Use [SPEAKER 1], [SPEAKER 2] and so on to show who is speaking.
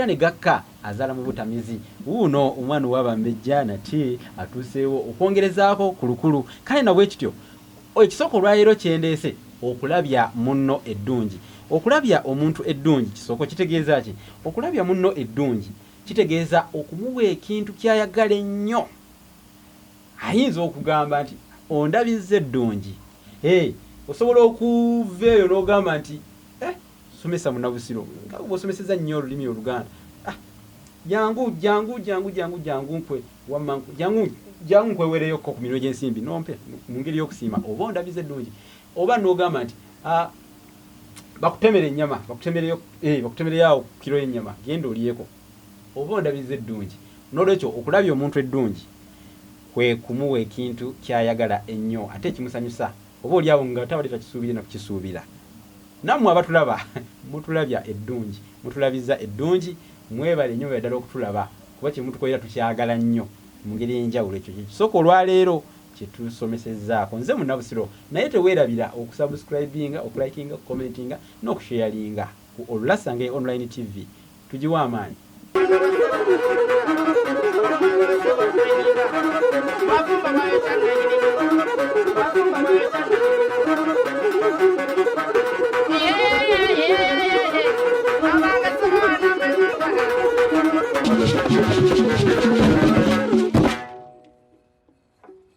[SPEAKER 1] ne gakka azaala mu butamizi. Wuuno omwana ow'Abambejja nate atuuseewo okwongerezaako ku lukulu. Kale na bwe kityo, ekisoko olwaleero kye ndeese, okulabya munno eddungi. Okulabya omuntu eddungi kisoko kitegeeza ki? Okulabya munno eddungi kitegeeza okumuwa ekintu ky'ayagala ennyo. Ayinza okugamba nti, Ondabizza eddungi. Hee, osobola okuva eyo n'ogamba nti, Eh, somesa Munnabusiro, nga bw'osomesezza nnyo olulimi Oluganda. Ah, jangu, jangu, jangu, jangu, jangu nkwe, wamma, jangu, jangu nkwewereyokko ku minwe gy'ensimbi n'ompe mu ngeri y'okusiima oba ondabizza eddungi. Oba n'ogamba nti, Ah, bakutemere ennyama, bakutemereyo, eh, bakutemereyo awo kiro y'ennyama, genda olyeko. Oba ondabizza eddungi. N'olwekyo okulabya omuntu eddungi kwe kumuwa ekintu ky'ayagala ennyo ate ekimusanyusa, oba oli awo nga tabadde takisuubire na kukisuubira. Nammwe abatulaba mutulabya eddungi, mutulabizza eddungi, mwebale nnyo mwebale ddala okutulaba kuba kye mutukolera tukyagala nnyo mu ngeri ey'enjawulo. Ekyo kye kisoko olwaleero kye tusomesezzaako. Nze Munnabusiro, naye teweerabira okusubscribinga, okulikinga, okucommentinga n'okusharinga ku Olulasangeye Online TV. Tugiwe amaanyi.
[SPEAKER 2] Wafumba bayokya nanyinimu. Wafumba bayokya nanyinimu.